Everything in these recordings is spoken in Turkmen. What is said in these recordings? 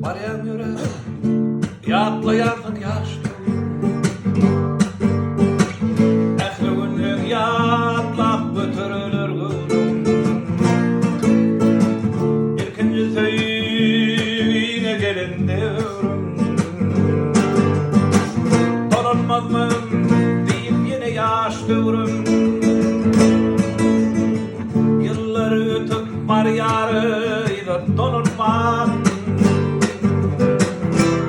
Barýaň ýöräp, ýatlaýarsyň ýaş döwrüň. Ähli günleň ýatlap göteriler göwrüň. Ilkinji söýgiňe gelen döwrüň. Dolanmazmyň diýip ýene ýaş döwrüm. Ýyllar ötüp barýar yza dolanman.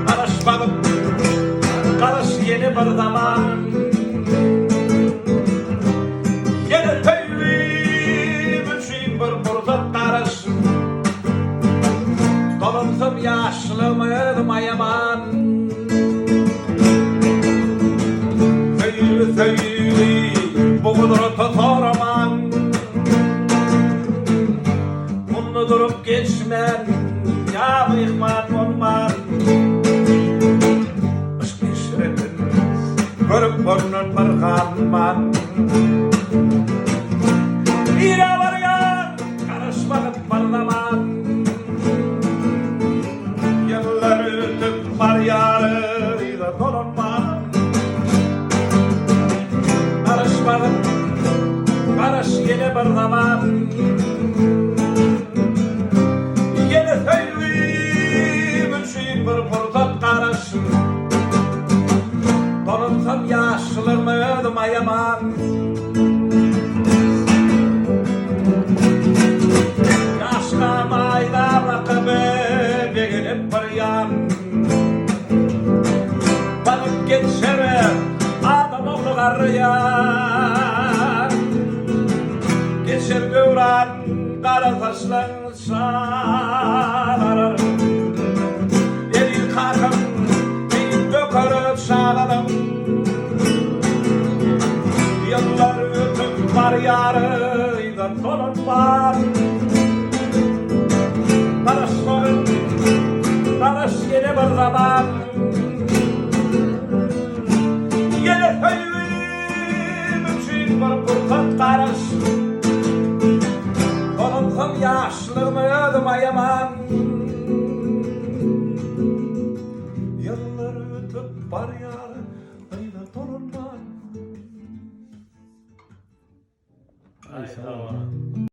Garaşmadyk, garaş ýene bir zaman. Ýene söýgim üçin bir pursat garaş. Dolansam ýaşlygym özüm aýaman. Söýgi söýgi bu gudrata soraman. Munda durup geçmän ýa myhman bolman. Yşk eşretin görüp ondan bir ganman. Nirä barýaň garaşmadyk bir zaman. Ýyllar ötüp barýar yza dolanman. Garaşmadyk garaş ýene bir zaman. Ýene söýgim üçin bir pursat garaş. Dolansam ýaşlygmy özüm aýaman. Ýaşkam aýlar akyp begenip bir ýan. Baryp geçere adam ogly garraýar. Geçer döwran gara saçlaň çalarar. Eziz kakam diýip böker çagalaň. Ýyllar ötüp barýar yza dolanman. Garaşmagyn, garaş ýene bir zaman. Ýene söýgim üçin bir pursat garaş. Dolansam ýaşlygymy özüm aýaman.